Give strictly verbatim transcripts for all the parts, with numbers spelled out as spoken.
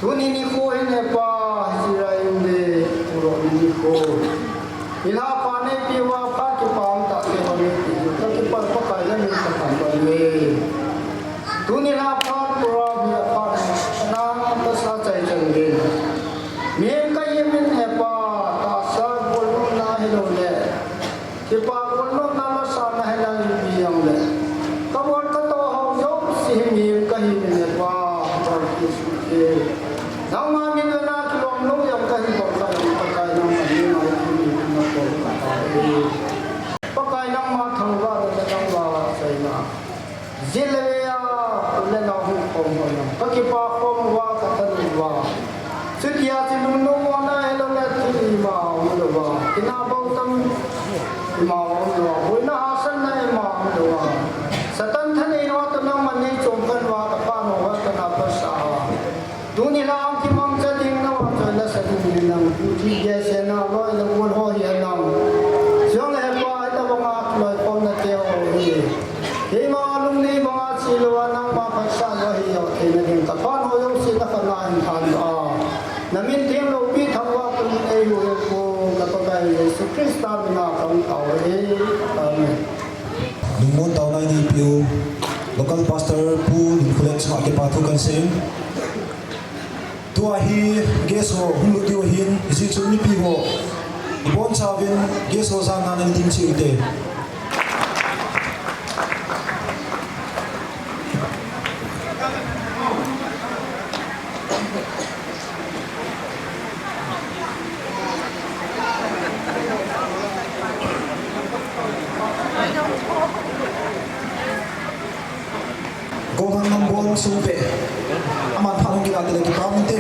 Tuni nikho hin Hepa, Israel le, Uro nikho. Ina pa neipi uva phat kipa umtah te ho neipi u, kakipah Pakai le min kathangvah e. Tuni la phat program hi aphat na kasa chai chan din. Mihem kahi min Hepa, tahsa golnopna hilou le. Kipa golnopna masanga hinang ipi jong le. Kabol katoh ho jouse hi mihem kahi min Hepa, Lord Jesu Christ. Nangma min vena kilom lou jong kahi bou kahi Pakai nangma min mai kini na ko Pakai. Pakai nangma thangvah le nangma chaina. Jin le vei a, u le nao hung khom ho jong. Kakipah khom uva, katanu uva. Chutia chu nungnung mona hilou le thil ima umlou va. Kina bou tam ima umlou va. Boina hahsatna ima umlou va. Satan thanei nau toh nangman neichom kan uva, kapa nau va kana pasa. Tuni la ang kimangcha ding nau a choi la sa ding nang. Pu thi ge se na loi la won ho hi nang. Siang le Hepa, hitabanga loikhomna te ho hi. Keima lungni banga chi louva nangma phatsah lou hi jong theina ding ka phan ho jouse na khanna in than a. Na min theng loupi thangvah pum in eihuhhing pon ka Pakai Jesu Christa mina kahung tao e. Amen. Lungmon taona in eipe u Local Pastor Pu Linkholen chunga kipa thu kahin sei in. Tua hi guest ho hung lut diu ahin, hijeh chun mipi ho ibonchauvin guest ho jana nana ding cheh ute. Gollhang Nambol Songpe. Aman phat hung kila tile kipa um inte.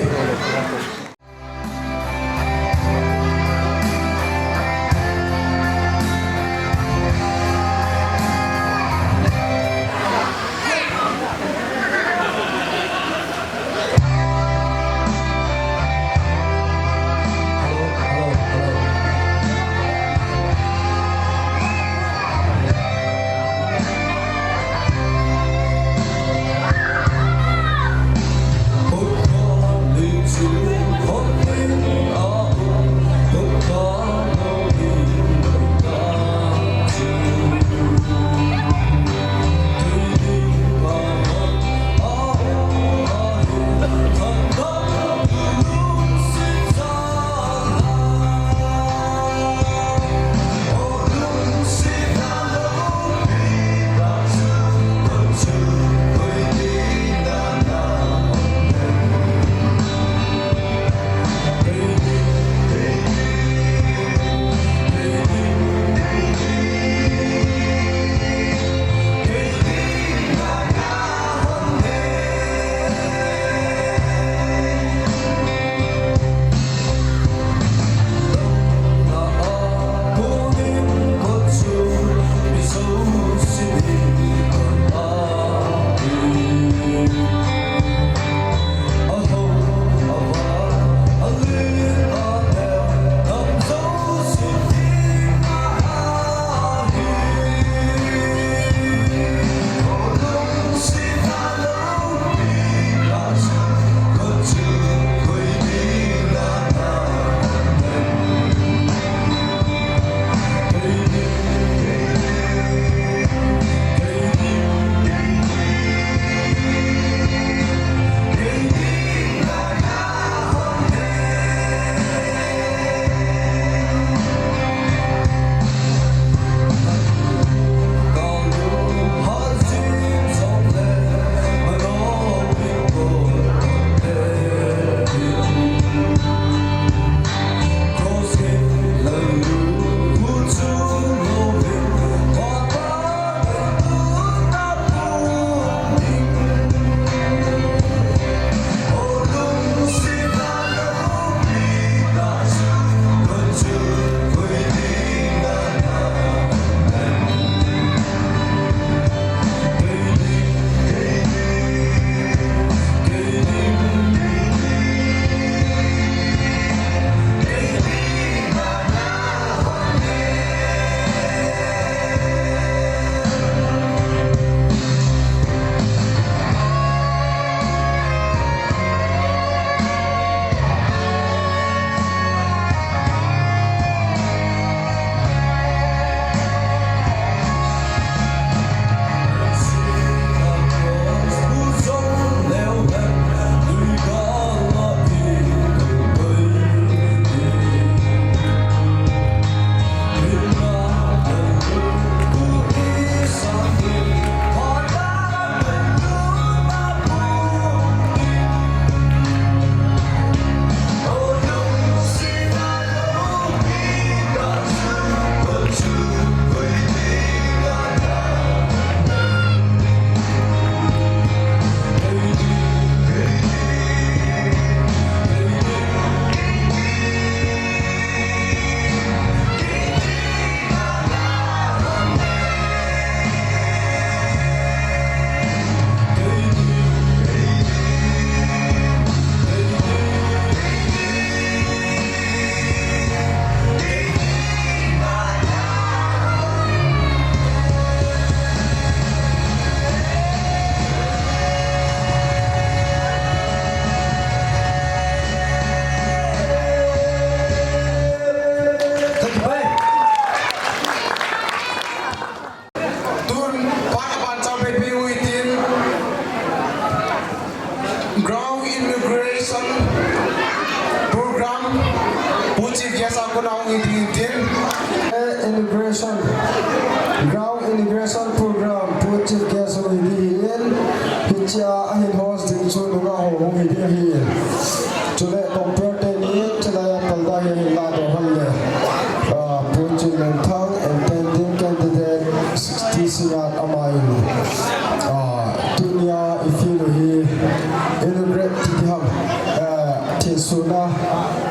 Na,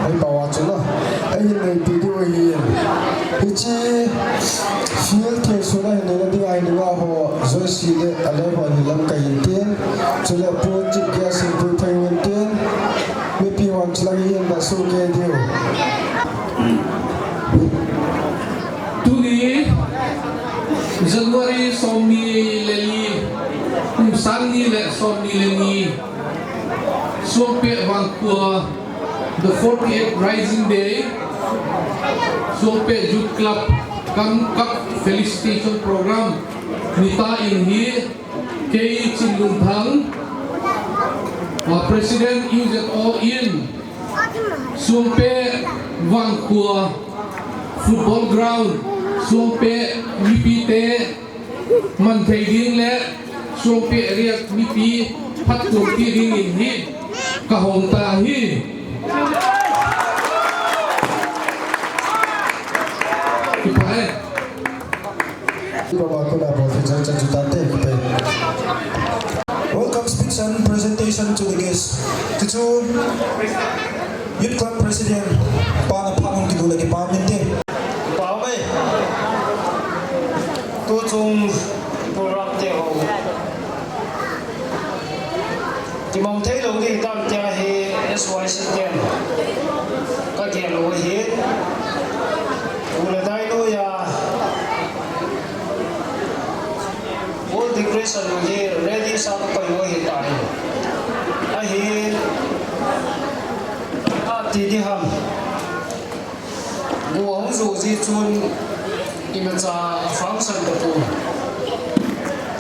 ai pawa chu na. Ai hin nei pi diu ahi. Hichi field thil suna hin nei na ding ahi ding a ho. Joyce le ale ho hin lam ka hin tin. Chule pu chip kia sin pu thei win tin. Mipi hon chila hi hin ba su ke diu. Tuni January somni le ni, kum sangni le somni le ni, Suangpeh Vangkhua, the forty-eighth Rising Day, Suangpeh Youth Club Kam Cup Felicitation Program, nita in hi, Kei Chinlunthang, uh, President U Z O in, Suangpeh Vangkhua Football Ground, Suangpeh mipite man thei ding le Suangpeh area mipi phattuam pi ding in hi ka hong ta hi. Kipa e. Baba kona bol thei chang chang chu tante kipe. Welcome speech and presentation to the guest. Kichu Youth Club President pa na pha hung kidu le kipa min te. Pa mai. Tu chung program te ho. Kimang thei lo ding tam tia hi S Y C ten. Ka gel lo hi. U le dai lo ya. All decoration hi ready sa ka pai lo hi ta hi. Ahi. A ti di ham. Gu hung zu ji chun imacha function ka pu.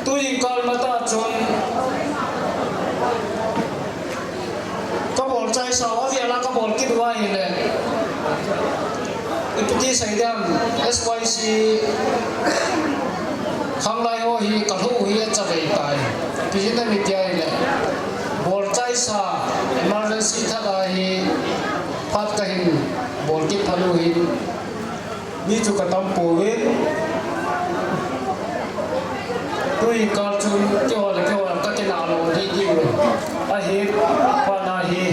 Tu in kal mata chun ka bol chai sa wa via la ka bol kit wa hi le. Ipi ti sai dam S Y C khang lai ho hi ka lu hi a cha vei tai. Pi na mi tia hi le. Bol chai sa emergency tha la hi phat ka hin bol kit pha lu hin. Mi chu ka tam pouvin. Tui kal chun keiho le keiho ka kina lo di di u. Ahi, pa na hi.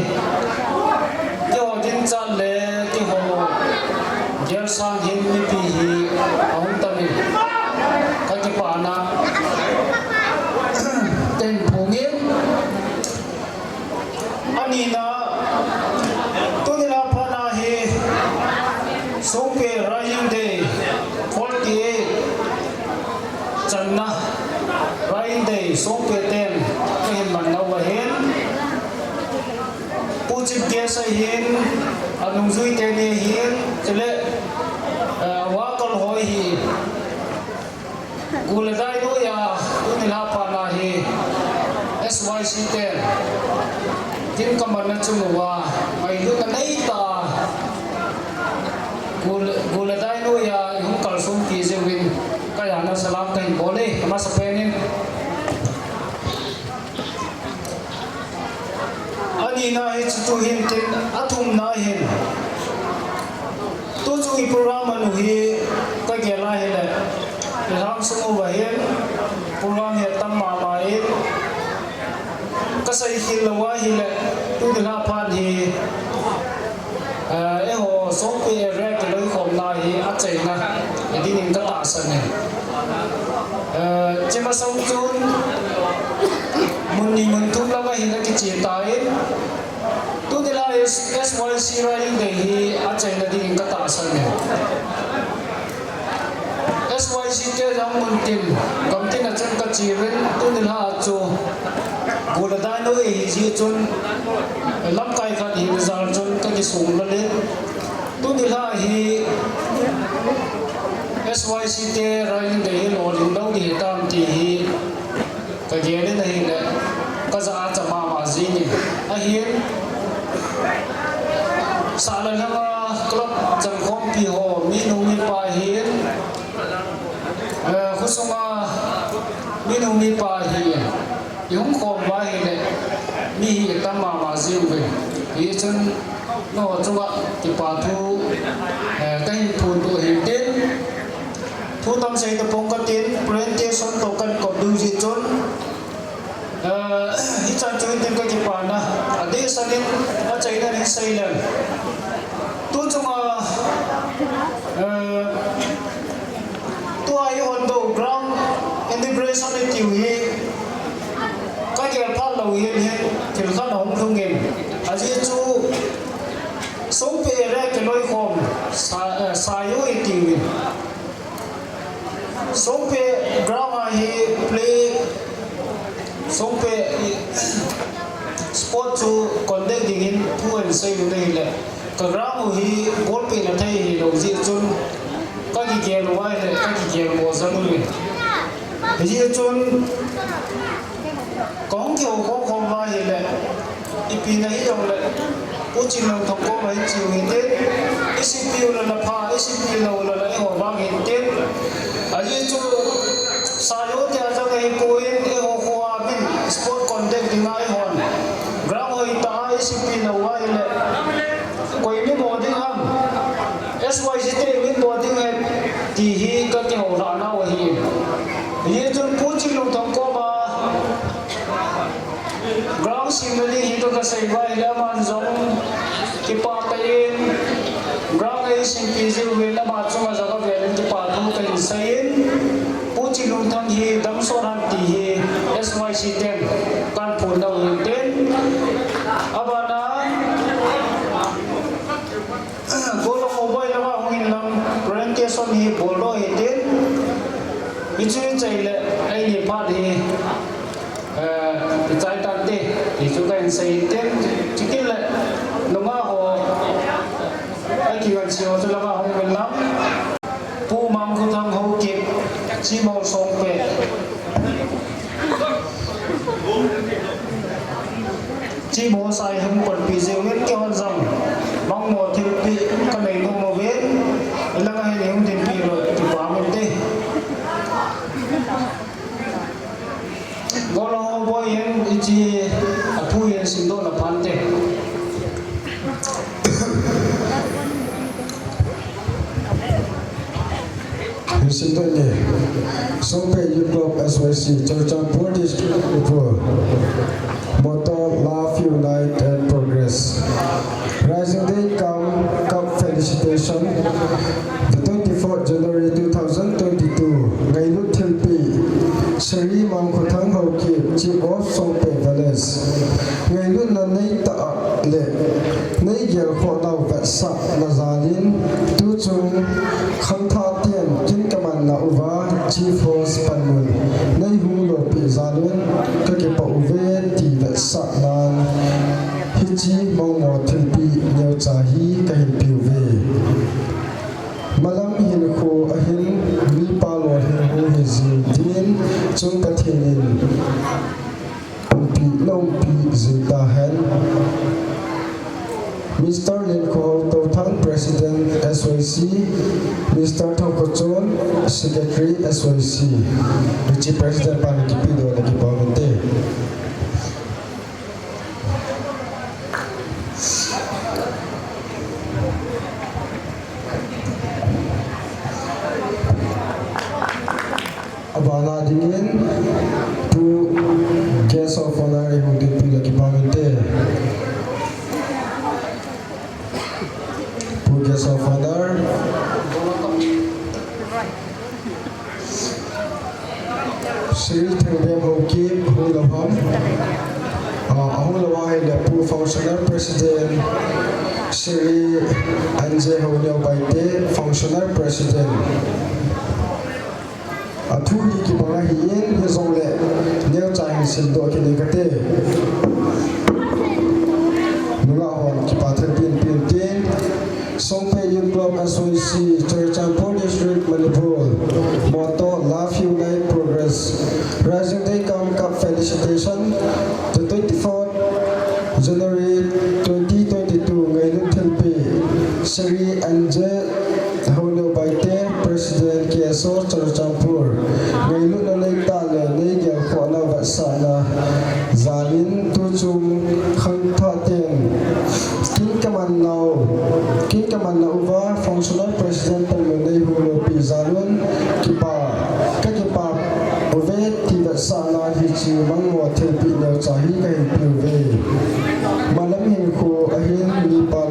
Keiho din chan le keiho. Gel sang hin mipi hi. Ahung tamin. Ka kipana. Ten phungin. Anina, tuni la phat na hi, Suangpeh Rising Day, forty-eight channa, Rising Day, Suangpeh ten, ka hin man nau ahin. Pu Chief Guest ahin, anungjui teni ahin, chule, eh, worker ho ahin. Gu le dai noiya, tuni la phat na hi, S Y C ten. Tin ka man na chung uva, ngailutna nei ta. Gu le, gu le dai noiya, i hung kalsong pi jeh uvin, ka jana salam ka hin bol e, ka masapen in. Anina hi chu tu hin tin, athumna hin. Tu chung i program a nu hi ka gel a hile. I lhang sung uva hin program hi atam mama in. Ka sei khel lou a hile. Tuni la phat hi. Eh, eiho Suangpeh area kiloikhomna hi achaina dingin ka tahsan e. Eh, chima sung chun mun ni mun thum lama hin akiche tan, tuni la S-, S Y C Rising Day hi achaina dingin ka tahsan e. S Y C te jong mun tin, gam tin a chun ka che uvin, tuni la chu, gu le dai noi hi jeh chun, lamkai khat hi jal chun ka kisung lal in, tuni la hi S Y C te Rising Day hi lolhing lou ding hitam ti hi, ka gel in ahile, ka ja a cha mama jing in. Ahin, sahlang langa club changkhompi ho, minu mipa hin, eh, khosunga minu mipa hin, i hung khom uva hile, mi hi tam mama jing uve. Hichun, nangho chunga kipa thu, eh, ka hin phondoh ahin tin. Thu tam sei tapong ka tin, presentation toh kan kop diu jeh chun. Eh, hichan chu hin tin ka kipana. Adeh sangin, achaina hin sei Tu chunga, eh, tua hi hon do ground inauguration itiu hi ka gel phat lou hin hin thil khat ahung lhung in. Ajeh chu Songpe area kiloikhom sa, eh, Sayo itiu in. Songpe ground a hi play, Songpe sport chu conduct dingin thu ahin sei u ahile, ka ground u hi ball pehna thei hilou jeh chun ka kigel u ahile, ka kigel mo jeng uvin. Hijeh chun Kahung kihou khom khom uva ahile, ipi na hijongle, Pu Chinlunthang koma hin chi u hite, i sepi u le la pha, i sepi lou le la eiho vang hinte. Ajeh chu, Sayo tia jong ahipoi, eiho khoa min sport conduct dinga eihon ground hoitah a i sepi lou uva ahile, koi min bol ding ham, S Y C te min bol ding ham, ti hi ka kihouna nau ahi. Hijeh chun Pu Chinlunthang koma ground semna ding hi ka kasei uva ahile, aman jong kipah tah in ground eisempi jiuvin, ama chunga jong avel in kipa thu kahin sei in, Pu Chinlunthang hi damsot hen ti hi S Y C ten kahin phon nau ahin tin, abana Golhang Hoboi lama hung in lang presentation hi bol doh hitin, hichu hiche le eini phat hi, eh, ichai tante, ti chu kahin sei hitin, chukit le nungah ho, akivan si ho chu lama hung in lang, Pu Mangkhothang Haokip, Chimo Songpe. Chimo Sai hung panpi jeh uvin keihon jong mangmo thilpeh kanei nom uvin, ilanga hin hung dinpi lou ti pha uvin te. Golhang Hoboi in hiche athu hin simdoh na pha inte. Songpe Youth Club S Y C, Churachandpur District, Manipur. Motto: Love, Unite and Progress. Rising Day cum Cup Felicitation. The twenty-fourth January two thousand twenty-two. Ngailut thilpeh: Shri Mangkhothang Haokip, Chief of Songpe Village. Ngailutna neitah le neigelkhoh nau vetsahna jalin, tuchung khangthah ten kin kamanna uva Chief Host panmun neihung lopeh jalun kakipah uve ti vetsahnan hiche mangmo thilpeh neocha hi kahin peuve. Malam hinkho ahin mipa lolhing hung hijing din, chung Pathen in umpi, naumpi jing tahen. Mister Lenkhohao Touthang, President S Y C, Mister Thangkhachon, Secretary S Y C. Hiche President pan kipedoh na kipah uvinte. Abana dingin, Pu Guest of Honour ihung dinpi le kipah uvinte. Pu Guest of Honour. Shri Thangbem Haokip, hung lou ham? Ah, ahung lou ahile Pu Functional President, Shri N J Houneo Baite, Functional President. Athu hi kibang ahin, hijongle neocha hin simdoh kit inge kati. Nungah hon kipa thilpeh pen tin. Songpe Youth Club S Y C, Churachandpur District, Manipur. Motto: Love, Unite, Progress. Rising Day cum Cup Felicitation. The twenty-fourth January twenty twenty-two, ngailut thilpeh: Shri N J Houneo Baite, President K S O Churachandpur. Ngailutna neitah le neigelkhoh nau vetsahna jalin, tuchung khangthah ten kin kaman nau, kin kamanna uva Functional President panmun neihung lopeh jalun, kipah, kakipah uve ti vetsahnan hiche mangmo thilpeh neocha hi kahin peuve. Malam hinkho ahin mipa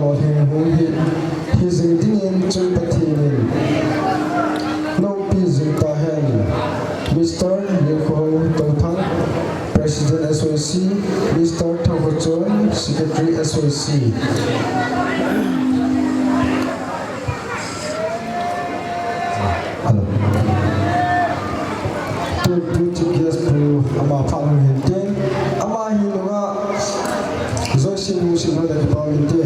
President S Y C, Mister Thanghochon, Secretary S Y C. Hello. Tun, tun Chief Guest pu ama phat hung hin tin, ama hi nunga Joyce Lungsit ho le kipa um inte.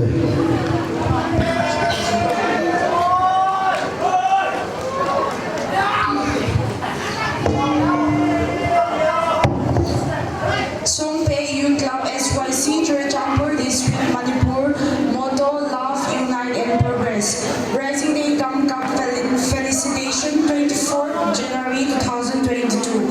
Songpeh Youth Club S Y C, Churachandpur District, Manipur, motto, Love, Unite and Progress. Rising Day cum Cup fel-, Felicitation, twenty-fourth January two thousand twenty-two.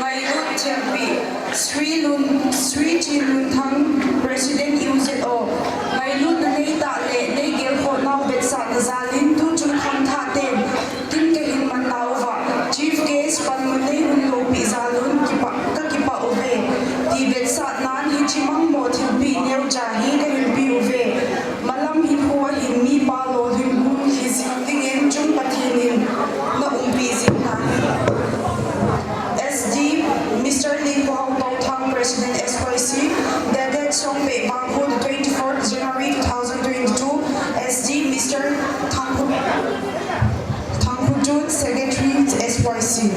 Ngailut thilpeh, Sri Lun, Sri Chi Lunthang, President U Z O. Ngailutna nei tah le nei gelkhoh nau vetsahna jal in tuchung khangthah ten tin kahin man nauva, Chief Guest panmun nei hun lopi jal un kipa, ka kipah uve. Ti vetsahnan hiche mangmoh thilpeh neocha hi kahin pe uve. Malam hinkho a hin mipa lolhing hung hi jing dingin chung Pathen in na umpi jing tahen. S D, Mister Lee Kohau Touthang, President S Y C, dated Songpeh Vangkho, the twenty-fourth January two thousand twenty-two, S D, Mister Thanghu, Thanghu Jun, Secretary S Y C.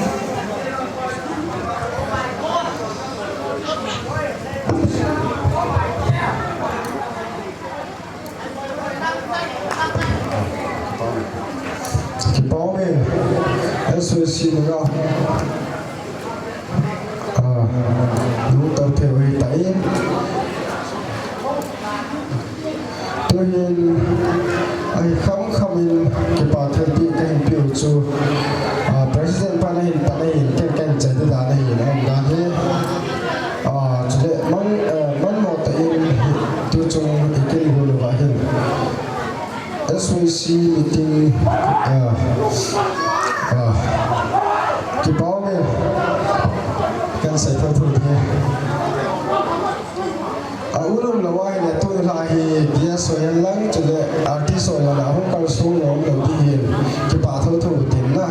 Kipa um e, S Y C nunga, ah, nung tau thei u ahi tan. Tuhin, ahi kham kham in kipa thilpeh kahin pe u chu, ah, President pan ahin pan ahin, ken ken chai dan ahin, ahin dan hi. Ah, chule man, eh, manmo tah in tuchung i kin gol uva hin S Y C meeting, ah, ah, kipa um e, kan sei thotho ding. A ulum lou ahile tuni lha hi guest ho hen lang chule artist ho hen lang hung kalsong nom lou ding hin kipa thotho u tin na.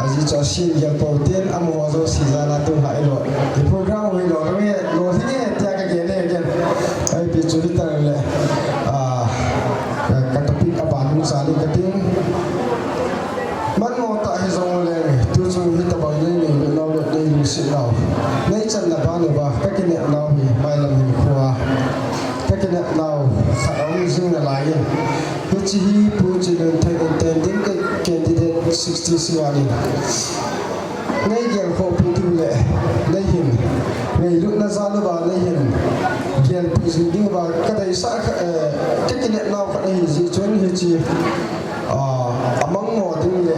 Ajeh chu asin gel pou tin amaho jouse jal a tuni lha ilo. I program u hilo lou nge, lou ding nge tia ka gel e gel. Ahi pi chu hitan le, ah, ka, ka topic a ban hung sa ding ka tin. Manmo tah hijongle, tuchung hitabang nei ngailut nau le nei lungset nau, nei channa ban uva ka kinep nau hi mailam hinkho a ka kinep nau khat aum jing nalai in, hiche hi Pu Chinlunthang intending candidate sixty six ahin, nei gelkhoh pi diu le nei hin ngailutna jal uva nei hin gelpi jing diu va ka deisah kha, eh, ka kinep nau khat ahi jeh chun hiche, ah, amang mo ding le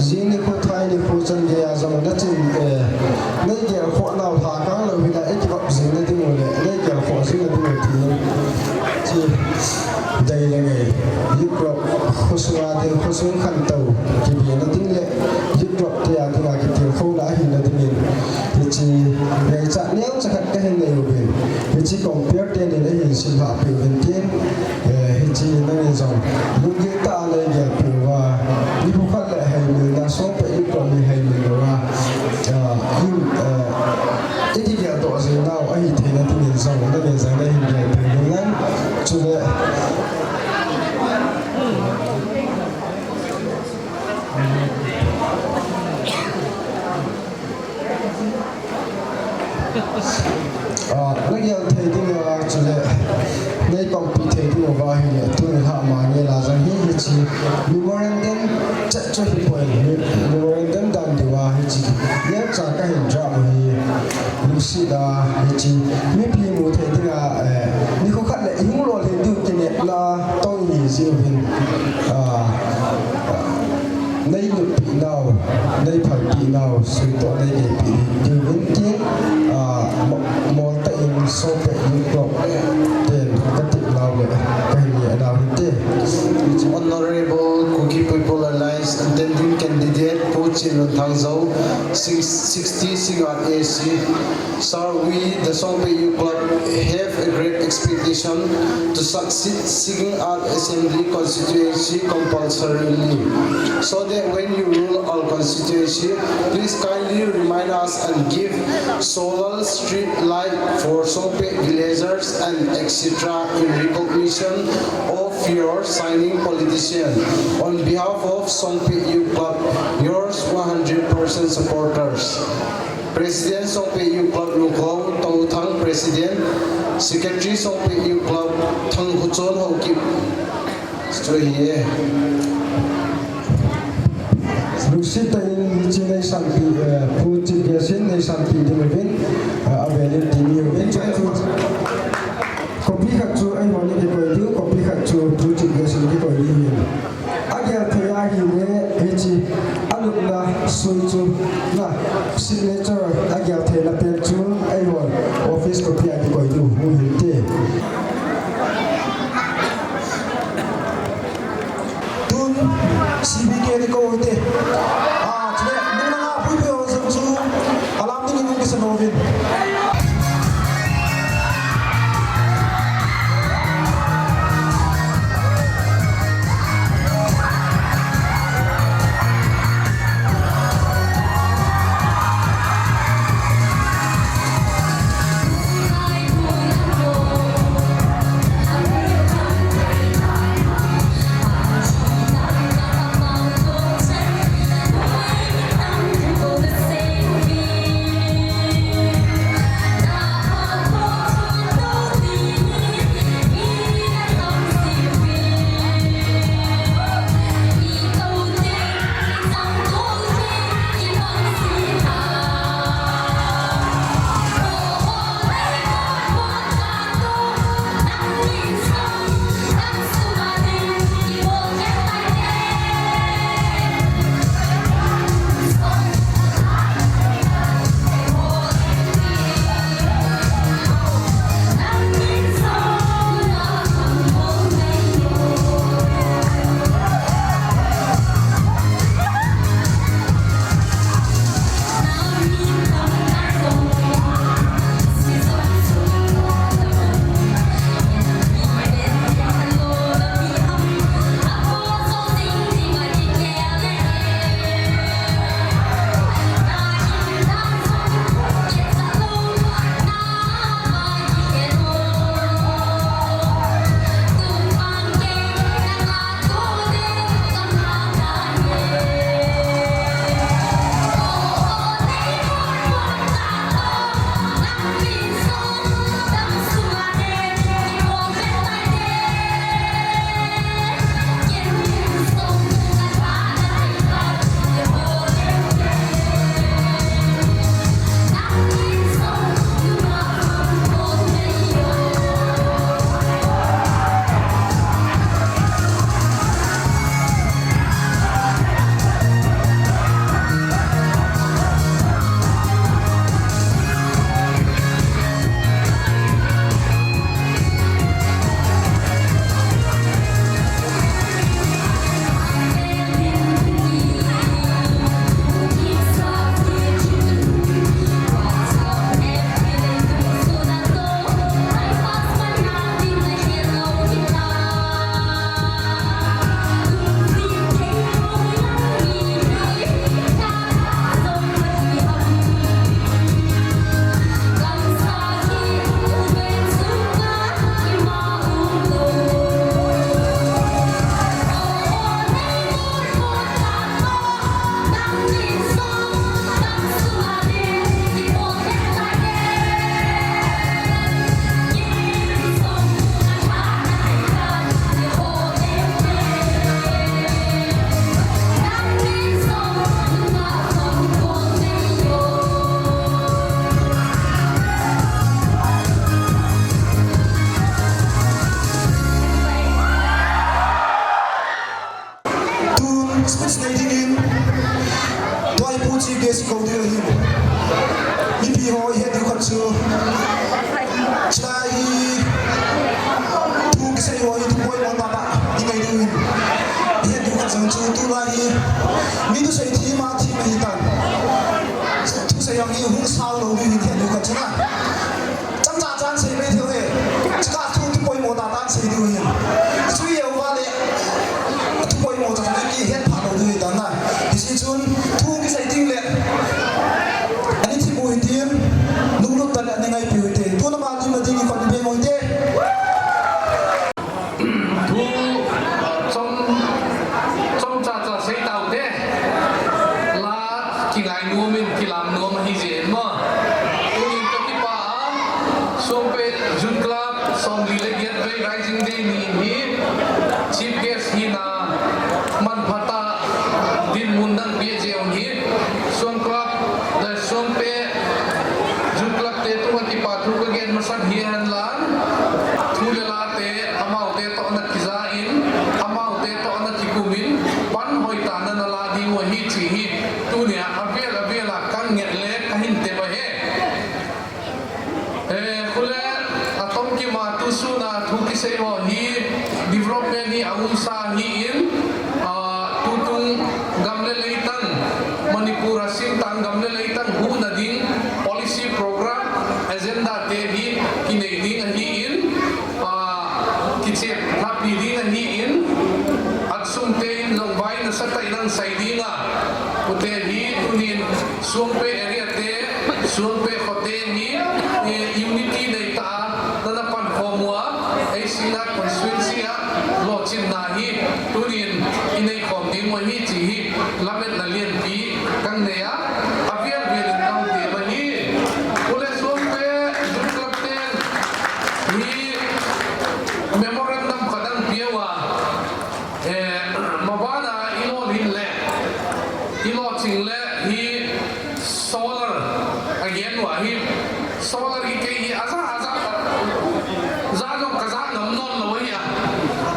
jing nikho thai nikho chan gei a jong nachin, eh, nei gelkhoh nau lhakang lou hina i kivop jing na ding u le nei gelkhoh jing na ding u tin, chi dei le ngei, youth club khosung a ding, khosung khantou kibe na ding le youth club te a ding a kitilkhouna ahi na ding in, hiche ngaichat neocha khat kahin nei uvin, hiche compare te nin ahin simlhah peh uvin tin, eh, hiche nangin jong lunggil tah a nei gelpeh uva, nikho khat le heimilna, Songpeh youth club hi heimil louva, ah, i, eh, i kigel doh jing nau ahi theina ding in jong nangin jong nei hin gelpeh uvin lang, chule Ah, na gel thei ding uva chule, nei panpi thei ding uva ahile, tuni lha ama ngei la jong hi hiche memorandum chat chu hipoi, memorandum dan diuva hiche neocha kahin draft u hi, lungset a hiche mipi mu thei dinga, eh, nikho khat le i hung lolhin diu kinepna tong hi jeh uvin, ah, nei noppi nau, nei phalpi nau, sui toh nei neipi diu vin tin, ah, mo-, mol tah in Songpeh youth club ten ka tep nau le ka hin neh nau hinte. Honorable Kuki People Alliance intending candidate Pu Chinlunthang Jou, six, sixty Singngat A C. Sir, we, the Songpeh Youth Club, have a great expectation to succeed Singing Assembly constituency compulsorily, so that when you rule our constituency, please kindly remind us and give solar street light for Songpeh villagers and et cetera in recognition of your shining politician. On behalf of Songpeh Youth Club, yours one hundred percent supporters. President Songpeh Youth Club Lungkhou Touthang President, Secretary Songpeh Youth Club Thangkhochon Haokip. Chu ahi e. Lungset tah in hiche neisanpeh, eh, Pu Chief Guest in neisanpeh ding uvin, eh, avel in tuni uvin. Copy khat chu eihon ikikoi diu, copy khat chu Pu Chief Guest in kikoi diu ahi. Agel thei ahile, hiche alupna sui chu, na, signature agel theina pen chu eihon office copy a kikoi diu hung hinte. Tun C B K ni kou hite. Ah, chule, nung nanga pui pui ho jong chu alam dingin hung kisan uvin. Tun speech nei dingin, tua hi Pu Chief Guest kou diu ahi. Mipi ho ihet diu khat chu, chulai hi thu kisei ho hi thu poimo tah tah ingai diu ahin. Ihet diu khat jong chu tulai hi mi thusei thim a thim ahitan. Thusei jong hi hung sao lou diu ahin, ihet diu khat chu na. Somli le get vei Rising Day ni hi Chief Guest hina manphatah dinmun dang peh jeh u hi Suan Club le Suan Pe Youth Club te tunga kipa thu kagen masat hi henlang, thu le la te amaute toh ana kija in, amaute toh ana kikum in, pan hoitah in ana la diu ahi ti hi tunia avel avel a kangeh le kahin tep ahi. Eh, khule, atom kima tusun a thu kisei ho hi development hi aumsa ahin, ah, tutung gam le leitang, Manipur a simtang gam le leitang huhna ding policy program agenda te hi kinei ding ahin, ah, kichep lhapi ding ahin, atsung te in jong vai nasatah in ahin sei ding a, ute hi tunin Suan Pe area te, Suan Pe khote hi, eh, unity nei tah a, nana pankhom uva, ei Singngat constituency a, lolhinna hi, tunin, inei khom ding u ahi ti hi, lametna lianpi, kanei a, avel vel in kahin tep ahi, ule Suan Pe, Youth Club ten, hi, memorandum khat ahin pe uva, eh, mabana ilolhin le, ilolching le, hi, Solar, agen uva hi, solar hi kei hi aja, aja, ja jong kaja ngam nom lou ahi a.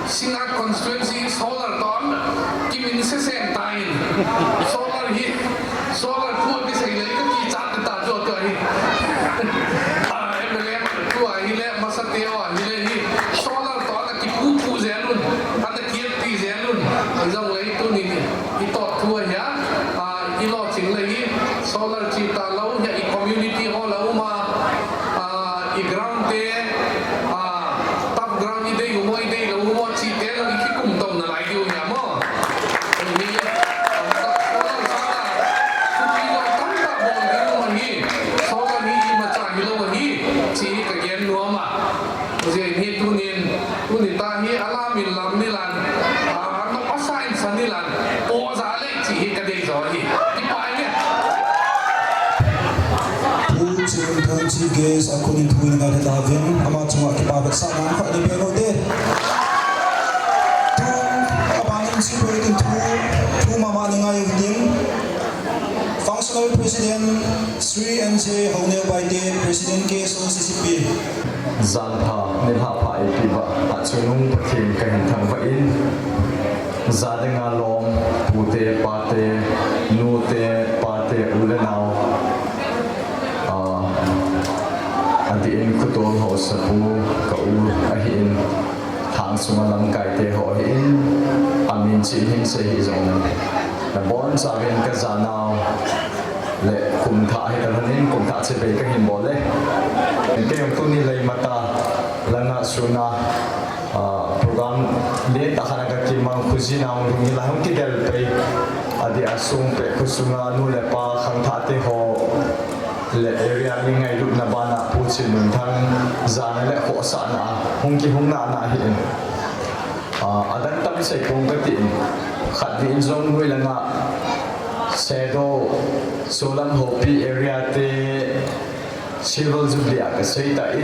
Singngat constituency solar toh kimin sesen tan. Solar hi, solar thu kisei le kakichat ta jo tu ahi. Ah, M L A tu ahi le, masate ho ahi le hi, solar toh ana kipupu jel un, ana kietpi jel un. Hijongle tunin hi, hi toh thu ahi a. Ah, ilolching le hi solar chi talou hi, i community hall a um a, ah, i ground te, ah, turf ground idei u mo, idei lou u mo, chi te jong ikikum to nalai diu hi a mo. Hi, ah, solar sanga, thupi jong tamtah bol ding u ahi, solar hi imacha hilou ahi, chi kagen nom a. Hijeh hin tunin, tuni tah hi alam in lam nilan, ah, anop asa in sa nilan, po ja le chi hi kadei jo ahi. Kipa e. Pu Chinthang Chief Guest a konin thu in ngai le tauvin, ama chunga kipa vetsahna khat ni pe u hite. Tun, abanin Chief Guest in thu, thu mama ni ngai u hitin. Functional President, Shri N J Houneo Baite, President K S O C C P. Janpha, nilhah pha eipeh uva, achungnung Pathen kahin thangvah in, jadang a lom, pute, pate, nute, pate, u le nao, ah, adeh in khotol haosapu, ka u ahin, thang sunga lamkaite ho ahin, amin chih hin sei hih jongle, nabonchauvin kajanau, le kum thah hi kalhonin, kum thah chibai kahin bol e. Kei jong tuni Leimata langa sunga, ah, program lentah khat a kakimang, khojin a hung lhung hilai hung kidel pei. Adeh a Suan Pe khosunga nu le pa khangthah te ho le area mi ngailutna bana Pu Chinthang jana le khohsahna a hung kihung nana ahin. Ah, adang tam sei pong katin, khatvei in jong noi langa Sedo, Solam Hopi area te Silver Jubilee a kasei tan,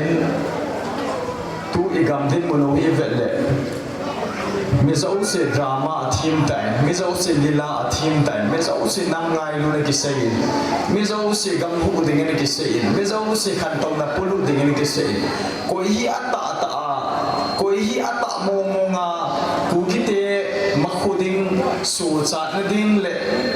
tu igam dinmun u ivet le, mi jouse drama athem tan, mi jouse lila athem tan, mi jouse nam ngailutna kisei in, mi jouse gam huh dingin kisei in, mi jouse khantouna polut dingin kisei in, koi hi atah tah a, koi hi atah mong mong a, Kukite makhu ding, sochatna ding le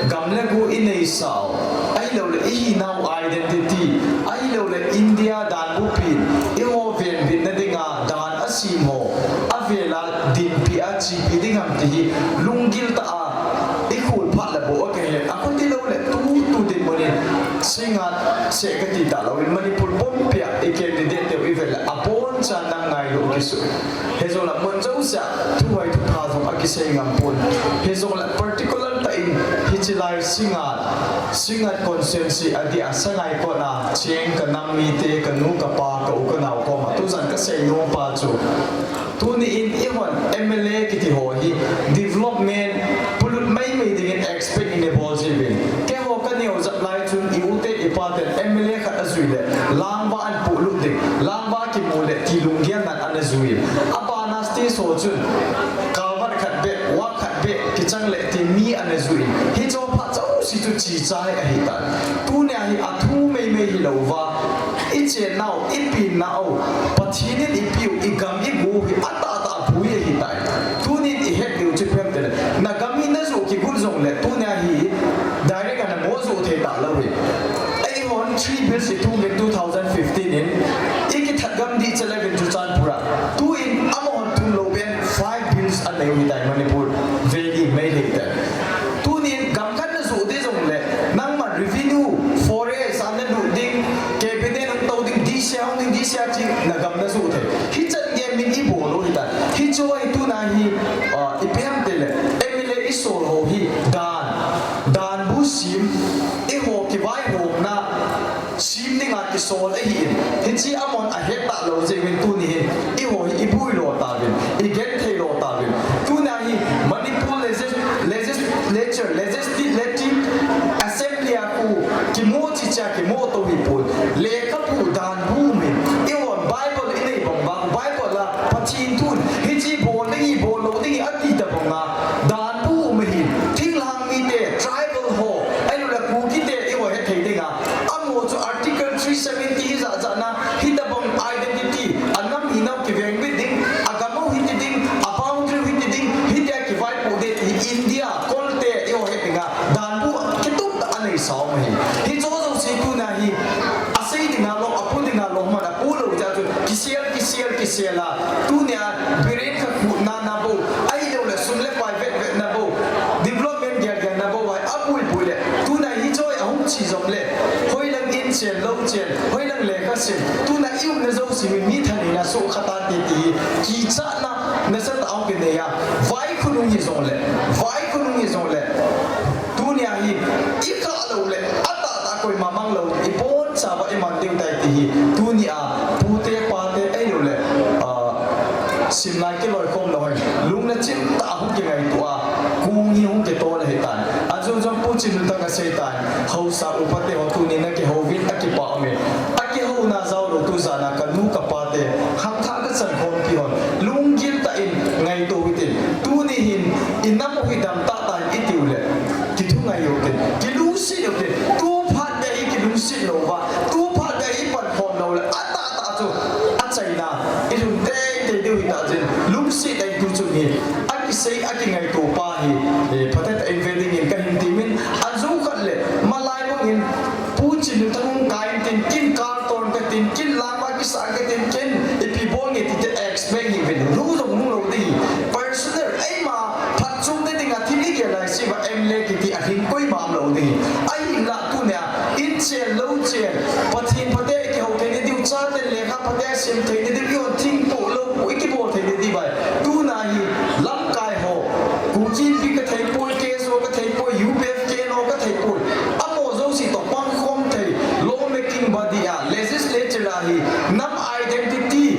gam le go inei sau, ahilouleh ihinau identity, ahilouleh India dan bupin eiho venbitna dinga dan asem ho, avela dinpi a chepi ding ham ti hi lunggil tah a ikhol phat le bou a kahe, akhuti louleh tu, tu dinmun in Singngat seh kati talouvin Manipur pumpia i candidate teu ivet le abonchan nam ngailu kisu. Hijongle mun jousea thuhoi thupha jong akisei ngam pon. Hijongle particular tah in hiche lai Singngat, Singngat constituency adeh a Sangaikot a cheng kanam mite, kanu, kapa, ka u, kanao koma tujan kasei nom pa chu, tuni in eihon M L A kiti ho hi development polut maimai dingin expect in ibol jiuvin. Keiho kaneo jep lai chun i u te i pa ten M L A khat ajui le langva ahin polut ding, langva kimu le ti lunggel nan ana chun, kalvan khat beh, wah khat beh, kichang le ti mi ana ju in. Hicho phat jouse chu chichai ahitai. Tunia hi athu meimei hilouva, ichennau, ipinnau, Pathen in eipeu, igam igo hi atahtah boi ahitai. Tunin ihet diu chu ipi ham itile, nagam hi najoh kigot jongle, tunia hi direct a namo joh thei talou hi. Eihon three bills ithum in two thousand fifteen in, ikithat gam ding chelevin Churachandpur a. Tuin amahon thum lou pen five bills anei u ahitai Manipur Valley Meitei te. Tunin gam khat najoh ding jongle, nangman revenue, forest a nalut ding, cabinet hung tou ding, D C a hung ding, D C a chi nagam najoh thei. Hichan gei min ibol u ahitai. Hichu ahi tuna hi, ah, ipi ham itile, M L A isol ho hi dan, danbu sem, eiho kivaihomna sem dinga kisol ahin, hiche amahon ahet talou jeh uvin tuni hin, eiho hi iboi lo tauvin, igenthei lo tauvin. Tuna hi Manipur Legis-, Legislature, Legislative Assembly a khu kimo chichea kimo tou hipon, lekhabu danbu umin, eihon Bible inei bang uva, Bible a Pathen thun, hiche bol ding ahi, bol lou ding ahi ati tabang a, danbu um ahin, thinglhang mite, tribal ho, ahiloule Kukite, eiho hethei dinga, amaho chu Article three seventy hijat jat na, hitabang identity, anam hinau kivengbit ding, agam u hiti ding, a boundary u hiti ding, hitia kivaipoh ding, hi India, kolte, eiho het dinga, danbu kitup tah aneisa um ahi. Hicho jouse tuna hi, asei dinga lom, apu dinga lom, man apu lou jeh chun, kisel, kisel, kisel a, tunia, Biren kha kutna na bou, ahiloule sum le pai vetvetna bou, development gelgelna bou, ahi abuibui le, tuna hiche hi ahung che jongle, hoilang in chen, lou chen, hoilang lekha sim, tuna iumna jouse hi mi thaneina soh kha tante ti hi, kichatna, nasatah a hung kinei a, vai khonung hijongle, vai khonung hijongle, tunia hi, ikah loule, atahtah koima mang lou, ibonchauva iman diu tai ti hi, tunia, pute, pate, ahiloule, ah, simlai kiloikhom lou hi, lungna chimtah a hung kingaito a, kong hi hung kitol ahitan. Ajou jong Pu Chinlutang aseitan, haosa upate ho tunin akihouvin akipah umin. Akihouna jaolou tu jana kanu kapate, khangthah kachankhompi hon, lunggil tah in ngaito utin. Tuni hin, inam u hi damtah tan itiule, kithungai utin, kilungset utin. Tu phat gei kilungset louva, tu phat gei pankhom loule, atahtah chu, achaina, ilhun teitei diu hitah jeh in, lungset a tu chun hi, akisei, akingaito pa hi, eh, phatetah in ve dingin kahin temin, ajou khat le, malai bangin, Pu Chinlutang hung kai intin, ken kal ton katin, ken lang a kisang katin, ken ipi bol nge tite expect hih uvin, lung jong lung lou ding. Personal, eima phatchomna dinga thil igel lai seh uva M L A kiti alhing koima umlou ding. Ahinla tunia, in chen lou chen, Pathen phate ikihou theina diu, chaten lekha phate asim theina diu, ihon thingpoh loupoh ikibol theina diu vai. Tuna hi, lamkai ho, Kuki Inpi kathei poi, K S O kathei poi, U P F, K N O kathei poi. Amaho jouse toh pangkhom thei, law making body a, legislature a hi, nam identity,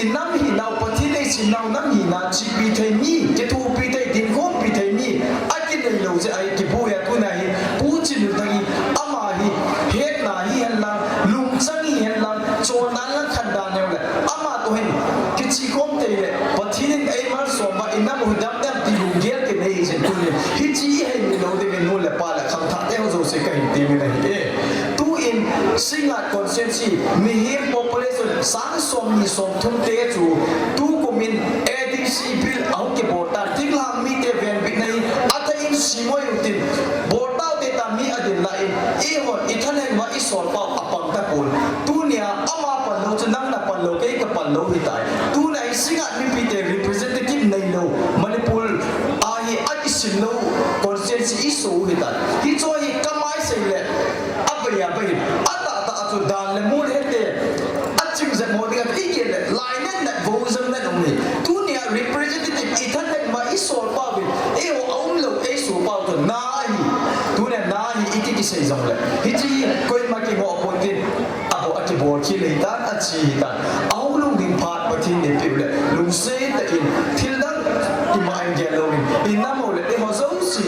inam hinau, Pathen in eisinnau nam hina, chepi thei mi, kithopi thei, dinkhompi thei mi, akinei lou jeh a hi kiboi a tuna hi, Pu Chinlutang hi, ama hi, hetna hihen lang, lungchang hihen lang, chondan lang khandan hijongle, ama toh hin, kichihkhom thei le, Pathen in eimalsom uva, inam u hi damdam ti lunggel kinei jeh in tunin, hiche ihei mi lou dingin nu le pa le khangthah teho jouse kahin temin ahi e. Tuin, Singngat constituency, mihem population, sang somni somthum te chu, tukumin A D C bill ahung kibol tan, thinglhang mite venbitna hi, athah in simoi utin, bol taute tia mi adin lai in, eihon, ithalheng uva isol pau apang tapon. Tunia, ama pan lou chu nang napan lou, kei kapan lou hitai. Tuna hi Singngat mipite representative neilou, Manipur a hi akisim lou constituency iso u hitai. Hichu hi kamai sei le, abai abai, atahtah a chu dan le mol hete, aching jep mo dinga, igel le, lainat nat, vojam nat um hi. Tunia representative ithalheng uva isol pau vin, eiho aumlou, eiso pau chu na ahi. Tunia na ahi, iti kisei jongle, hiche koima kingoh ponte, abou akibol khel ahitan, ache ahitan. Ahung lhung ding phat Pathen in eipeu le, lungset tah in, thildang ima in gel louvin, inam u le, eiho jouse,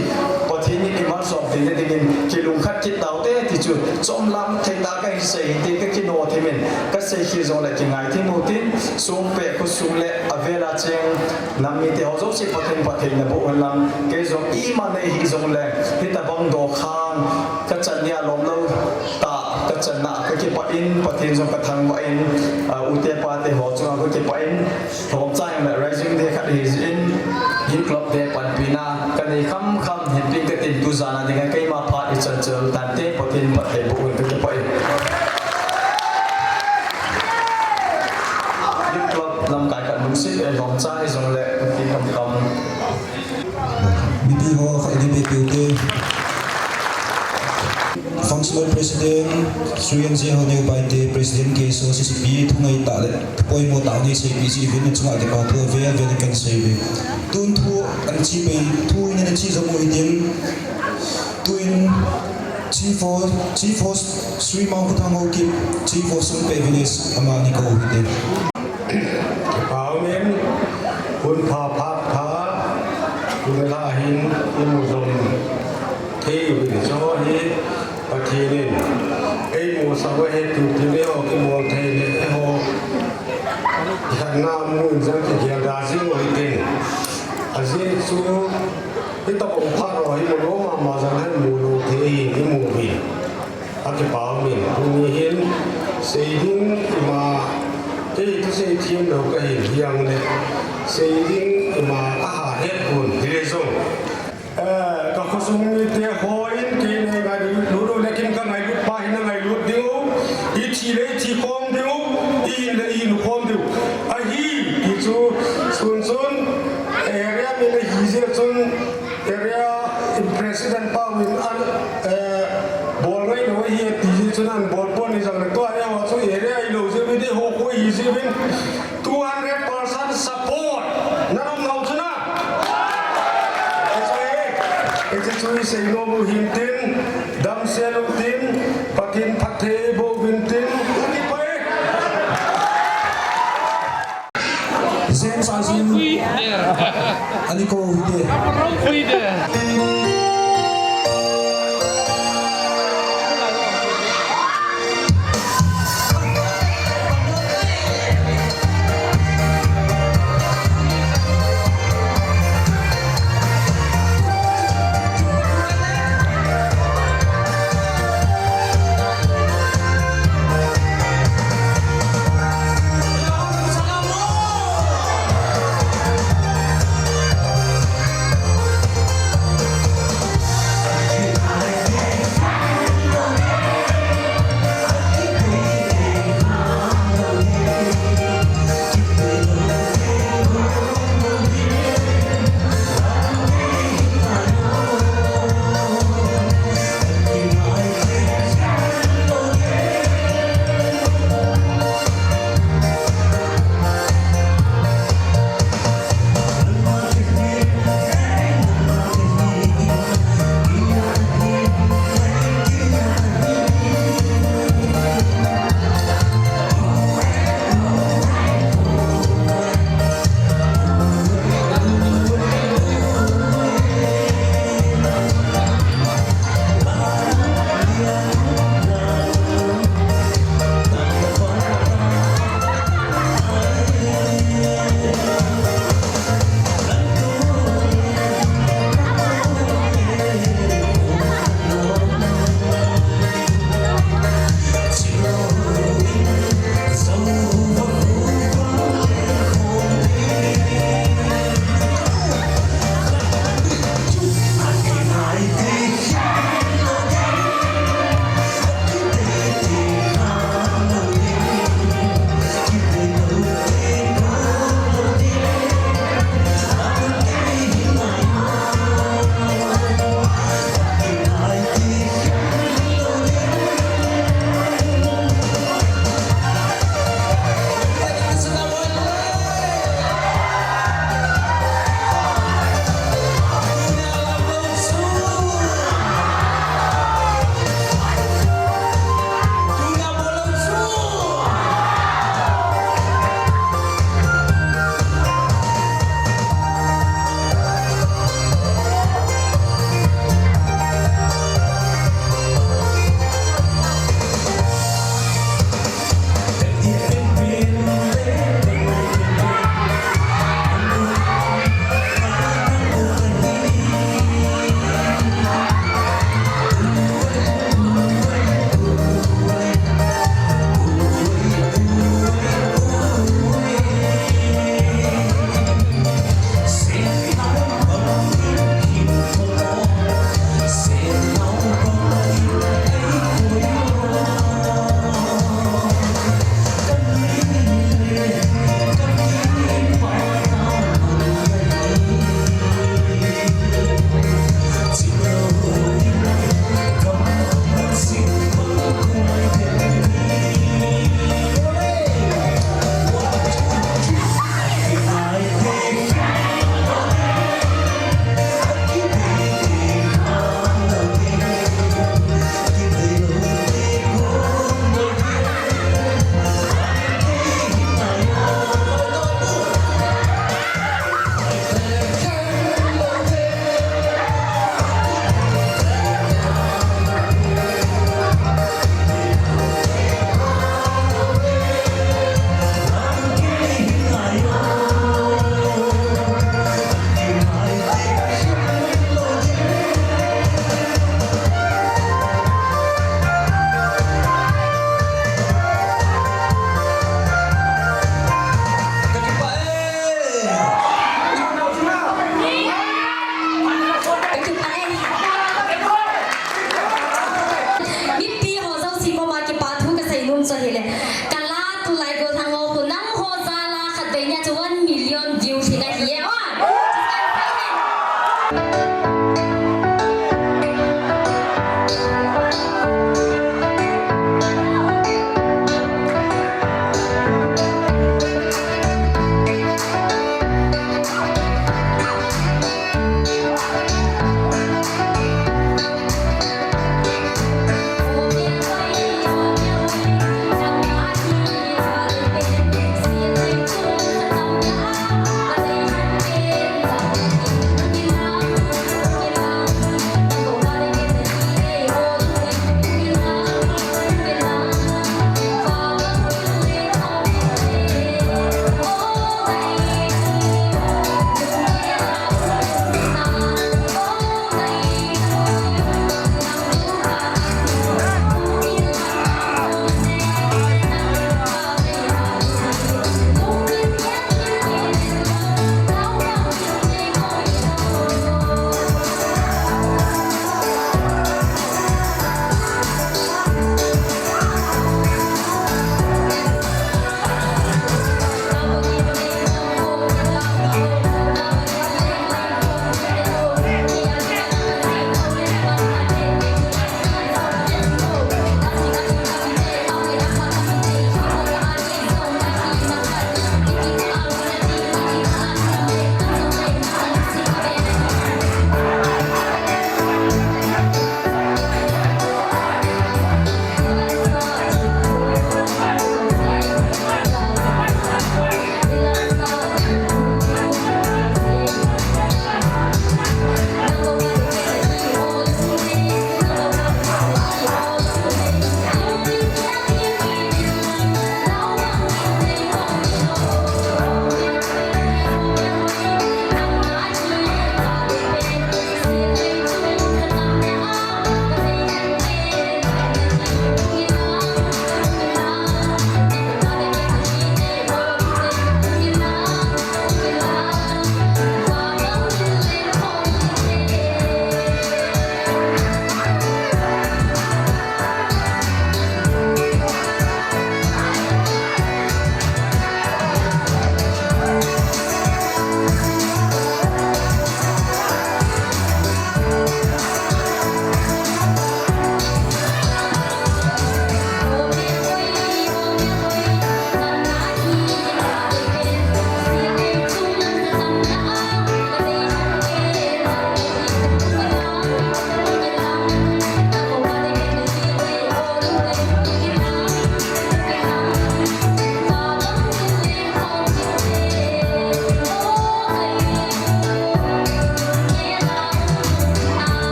Pathen Imalsom theina dingin kilungkhat kit taute ti chu chomlam thei tah a kahin sei hinte, ka kino thimin ka sei khel jongle kingai thim utin, songpeh khosung le avel a cheng nam mite ho jouse Pathen phatthei naboh hen lang, kei jong imacha nei hih jongle hitobang dokhang ka chan nia lomlou tah ka channa ka kipah in, Pathen jong ka thangvah in, ah, ute pate ho chunga ka kipah in, Lhomcha in le Rising Day khat hi jeh in, Youth Club te panpina ka nei khamkham, hintin katin, tu jan a dinga keima phat ichan chel tante, Pathen phatthei boh in ka kipah e. Youth Club lamkai khat lungset e, lhomcha hijongle, tin kam kam. Mipi ho khat ni pe pe te. Functional President, Sri N J Honeu Baite, President K S O C C P, thungai tah le poimo tah nei seipeh jeh uvin, nachunga kipa thu avel vel in kahin sei uve. Tun thu ana che pei, thu in ana che jom u hitin, tuin Chief of, Chief of Sri Mangkhuthang Haokip, Chief of Songpeh Village, amani kou hite. Kipah umin, hun pha phat pha, tuni lha hin imu jom thei uvin, chu hi Pathen in eimusah u ahi, tuni eiho kibol thei le eiho kikhenna mun jong kigel da jing u hitin. Ajeh chu hitobang phat ho hi mu lou mama jong hin mu lou thei ahin imu uvin. Akipah umin, tuni hin sei ding ima, kei thusei thiem lou kahin hijongle, sei ding ima kaha het pon, hile jong, eh, ka khosung mite hon kei nei ngailut lou le, ken ka ngailut pa hin angailut diu, ithi le ithi khom diu, ihin le ihin khom diu ahi ti chu, sun sun area mi le hi jeh chun, area in president pa uvin an, eh, bol ngai lou ahi ti jeh chun an bol pon, hijongle tua area ho chu area hilou jeh uvin, eiho khu hi jeh uvin, two hundred percent support na um nau chu na. Hiche chu isei nom u hintin, damsel utin, Pathen phatthei eiboh uvin tin, kakipah e. James Azim, ani kou hite.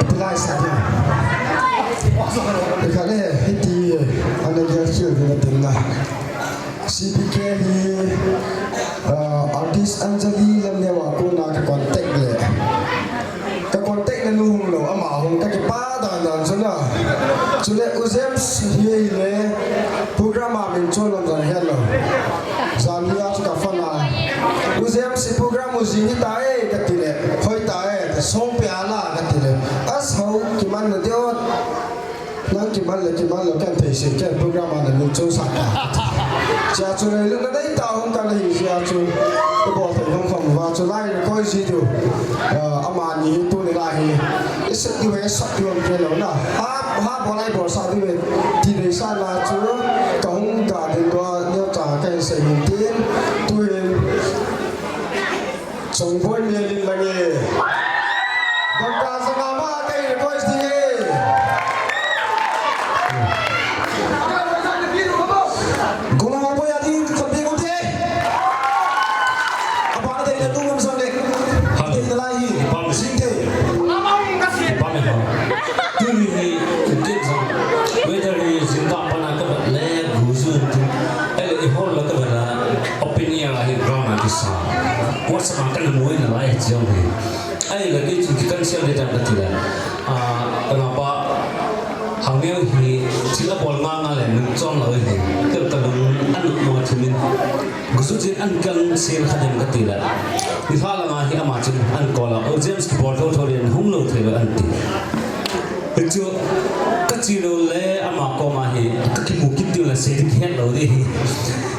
Pilai sa dia. Ikhale, hiti, ana gel chiu ding na tin na. C P K hi, ah, artist Anjali Lamneo a kona ka contact le. Ka contact na nu hung lou, ama hung ka kipah dan dan chu na. Chule U James hi le program a min chon lam jan hello. Jan hi a chu ka phone a. U James program u jing hi ta e ka ti le. Hoi ta e, ta song pe ala ka ti le. As ho kiman na deo. Nang kiman le, kiman le, kan thei se, kan program a na min chon sa ka. Chia chu le, na dai ta hung ka na hi chia chu. Ibo thei hung kham va chu lai ko ji tu. Ah, amani hi tuni lai hi. Iset diu ve, sat diu ve lou na. Ha, ha, bol ai bol sa diu ve. Ti ve sa na chu. Ka hung ka din do, neo cha ka sei hin tin. Tuin. Chongboi Melin lang e. Dangka janga ma ka request ding e. Guna ma boi a ding ka khut beng u te. Apa na dei na tu ngam sang le. Dei na lai hi. Sing te. Tuni hi, kit jong, weather hi jingkah pana ka bat le, gu ju tu. Ahile, i hall la ka bat a, open air a hi ground a kisa. What's up, kana mu in a lai jong hi. Ahile, kei chu kikan sial de jam ka ti le. Ah, ka ngapa, Hangneo hi, thil a bol nga nga le, nung chon lo hi. Kei ka lung, anu mo thimin. Gusu chin an kan sel kha dem ka ti le. Ni kha langa hi ama chin an call a. O James kibol tho tho le hung lo thei lo an ti. Hichu ka chi lo le ama koma hi ka kimu kit ding le sei ding het lo ding hi.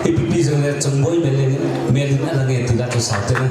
Ipi pi jong le Chongboi Melin, Melin a lang e ti la chu sa te na.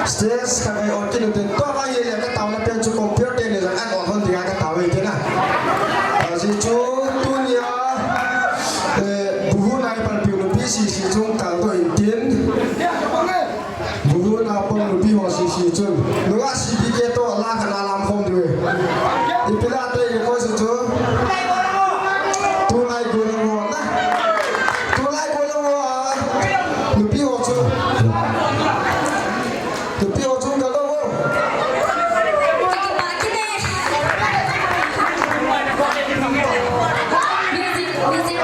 Stage khat ngai ot kit ute, tua ka hi le ka taona pen chu compare te le jong an ot hon dinga ka tao e tina. Ajeh chu tunia, eh, buhuna i panpiu nupi sisi chung taldoh in tin. Buhuna pang nupi ho sisi chun. Nunga C P K to la ka na lam khom diu e. Ipi la te ke koi su chu. Tulai golhang ho na. Tulai golhang ho a. Nupi ho chu. Nupi ho chu ka lo ho. Music, music.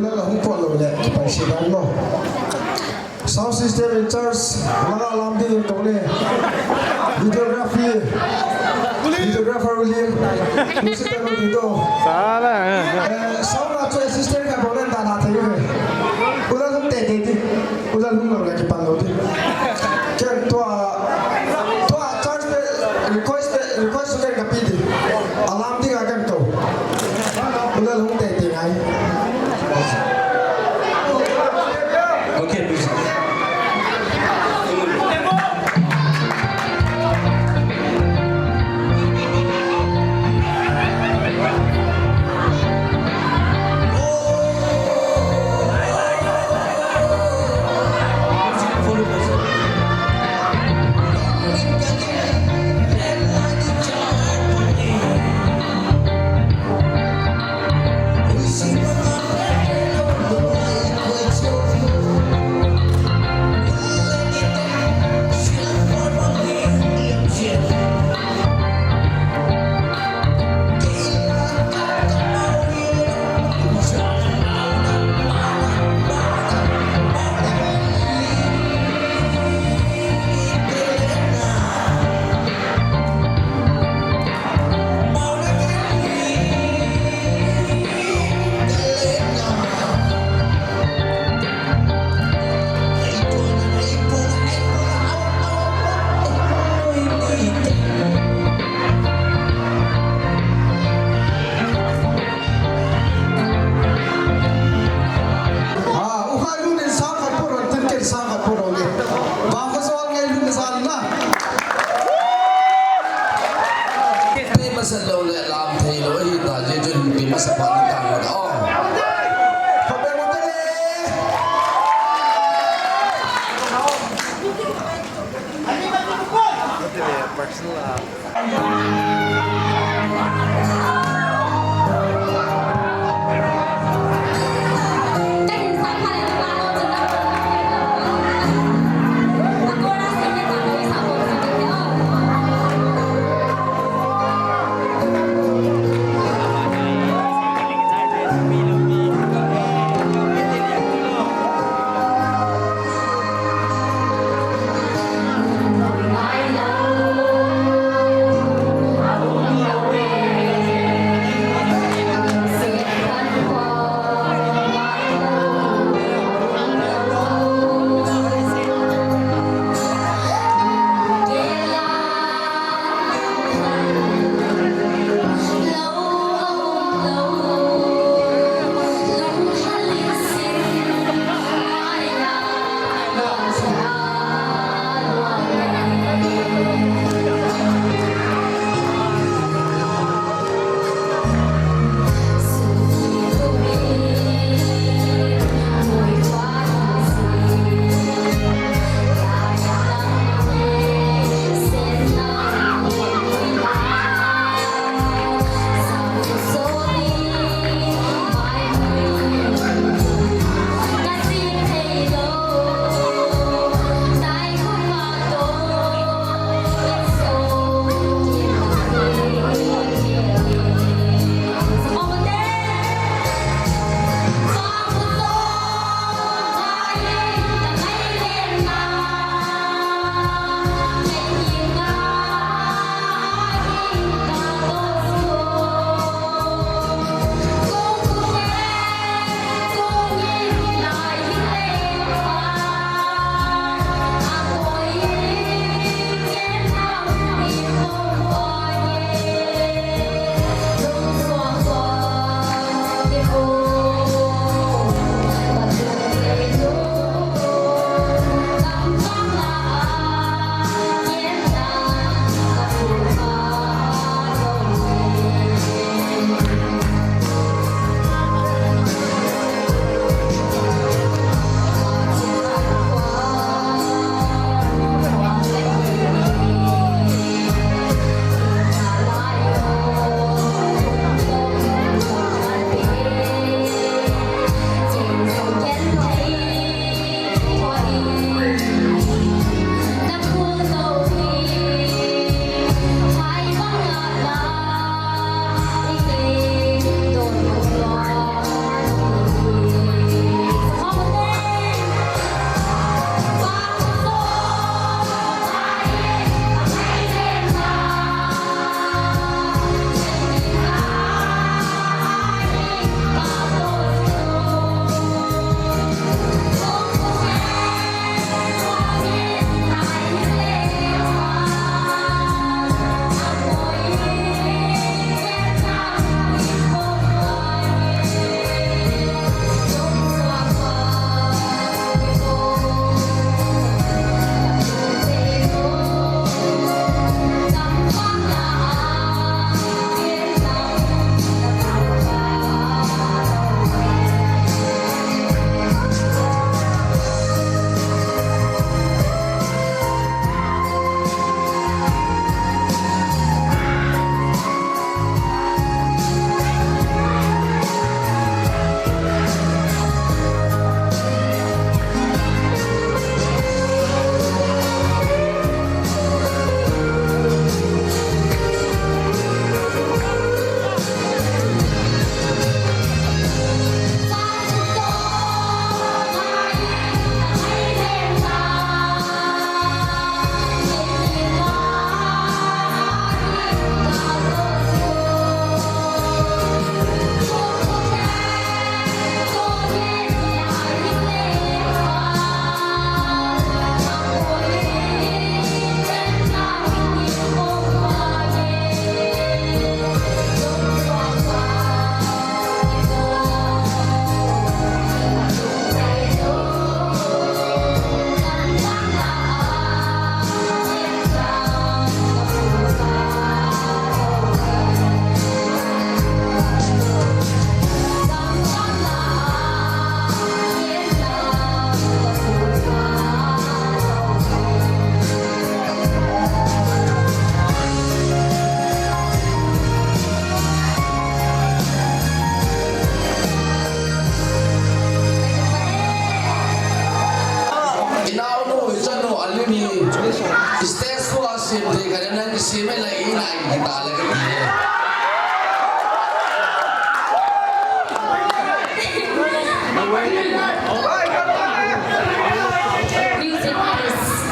Ulal hung pot lou le, kipai se dan mo. Sound system in charge, langa lam ding in kong ne. Videography, videographer William, music director Tito. Sala. Eh, sound a chu assistant ka bol le dan a thei ve. Ulal hung te te ti. Ulal hung lou le kipan lou ti. Ken tua, tua charge te, request te, request te kapi ti. Alam ding a ken to. Ulal hung te te ngai. Okay, please. Simi la i lai guitar le ka ti le. Music is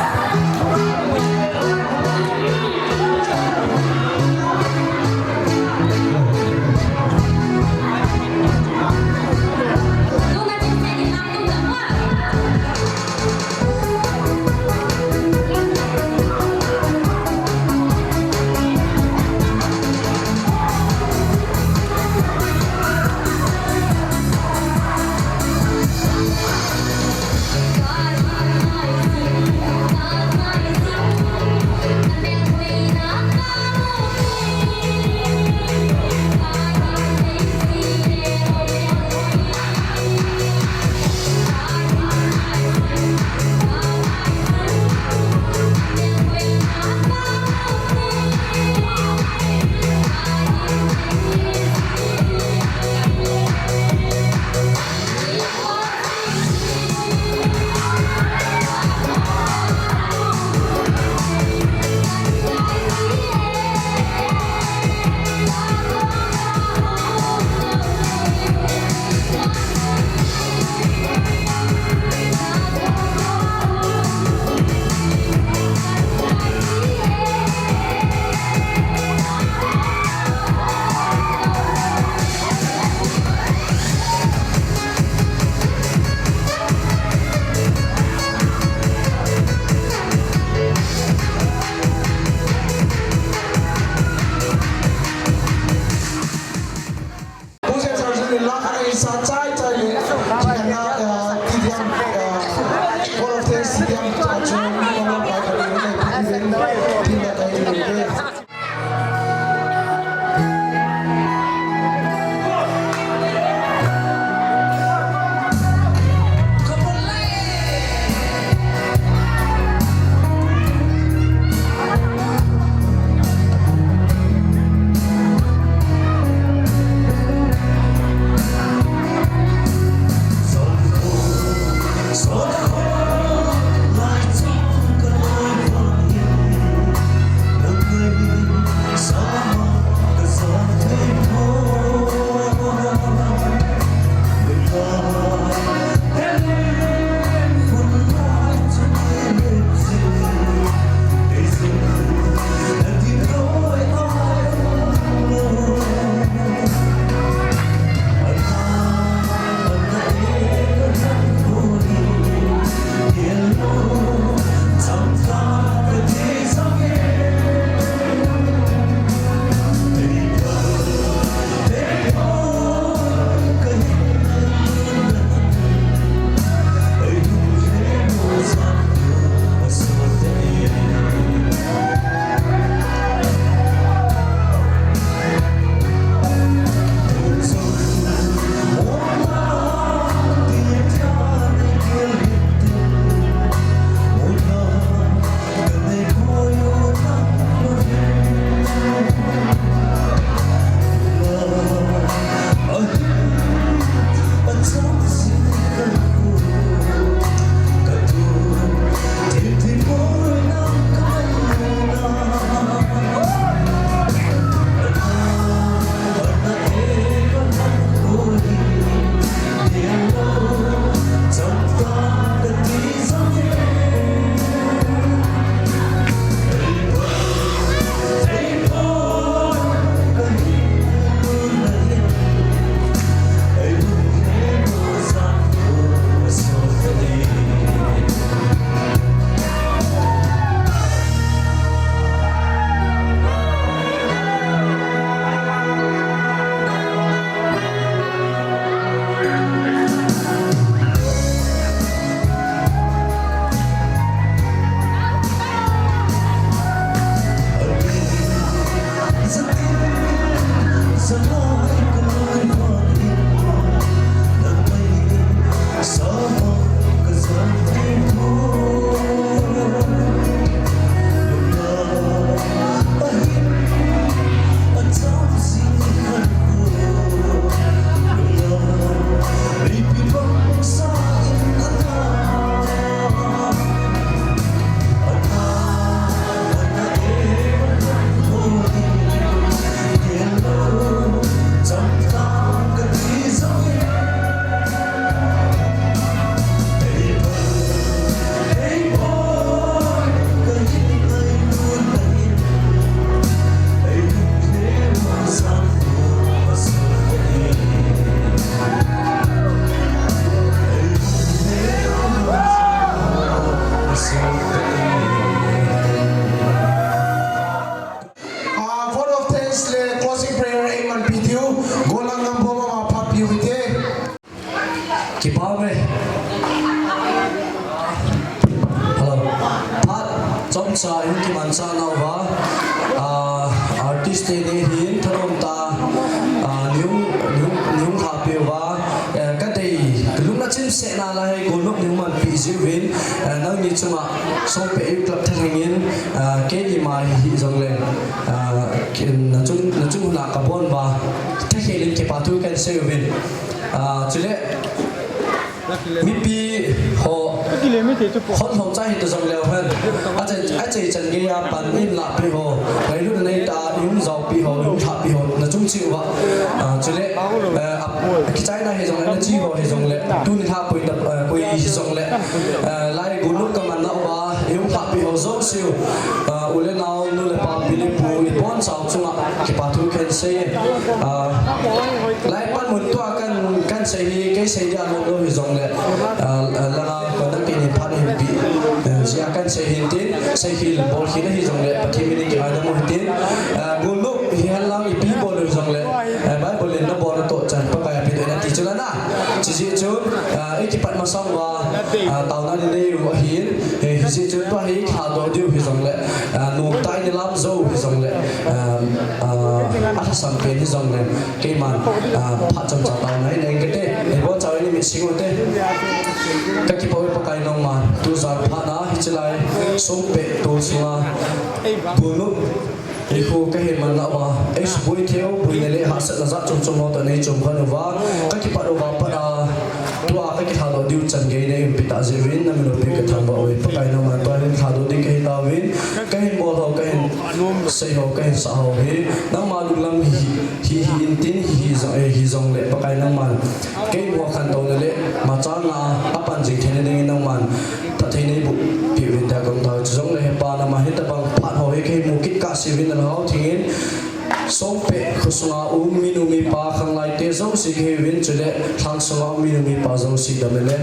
Sa in kimancha nauva, ah, artist te ne hin thanom ta, ah, nihung, nihung, nihung lhapi uva, eh, kadei, kalungna chimsena la hi golnop nihung manpi jiuvin, eh, nangni chunga Songpeh Youth Club thalhengin, ah, keima hi hijongle, ah, nachung, nachung huna kabon uva, thakhel in kipa thu kahin seiuvin. Ah, chule, mipi ho, hon lhom cha hita jongleu hen. Achai, achai chan geiya pan in lapi ho, ngailutna neita, ihung jaopi ho, ihung lhapi ho, nachung cheh uva. Ah, chule, eh, akichaina hijongle, nachi ho hijongle, tuni lhapoi ta, eh, koi hijongle, eh, lai golnop kamanna uva, ihung lhapi ho jouse u, ah, u le nao, nu le pa, pi le pu, ibonchau chunga kipa thu kahin sei. Ah, lai panmun tua kan, kahin sei hi, kei sei dia lom lou hijongle, ah, langa kona kini phat hinpi, eh, jia kahin sei hintin, seikhel bolkhel ahijongle, Pathen min in kingaidam u hitin, ah, golnop hihen lang ipi bol u hijongle, eh, Bible in nabol natoh chan Pakai a pedoh in ati chu lana. Chujeh chun, ah, ikipat masang uva, ah, taona inei u ahin, eh, hijeh chun tua hi kilhadoh diu hijongle, ah, nomtah in ilam jou hijongle, ah, ah, alhasam pen hijongle, keiman, ah, phat chomcha taona in eingate, ibonchau in imit sing ute. Kakipah uve Pakai nangman, tujan phatna hiche lai Songpeh tolsunga golnop nikho kahin manna uva, eisuboi theiu boina le hahsatna jat chom chom ho toh neichom khen uva, kakipat uva pat a, tua kakilhadoh diu chan gei neiumpi tah jeh uvin, namin loupin kathangvah uve Pakai nangman. Tua hi lhadoh ding kahitauvin, kahin bol ho, kahin sei ho, kahin sah ho hi nangma lunglam hi, hi, hi intin, hi, hi jong, eh, hijongle Pakai nangman, kei mo khantouna le machana a pan jing theina dingin nangman phatthei neiboh peh uvin tia kahung tao. Chujongle he Pa, nangma hitobang phat ho hi kahin mu kit kahseuvin, nalhagao thengin Songpeh khosunga um minu mipa khanglai te jouse kahiuvin, chule lhang sunga um minu mipa jouse dam le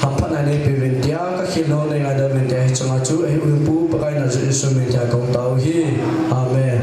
hamphatna neipeuvin tia, kakhel nau neingaidam uvin tia, hichunga chu eihuhhingpu Pakai Nazareth Jesu min tia kahung tao hi. Amen.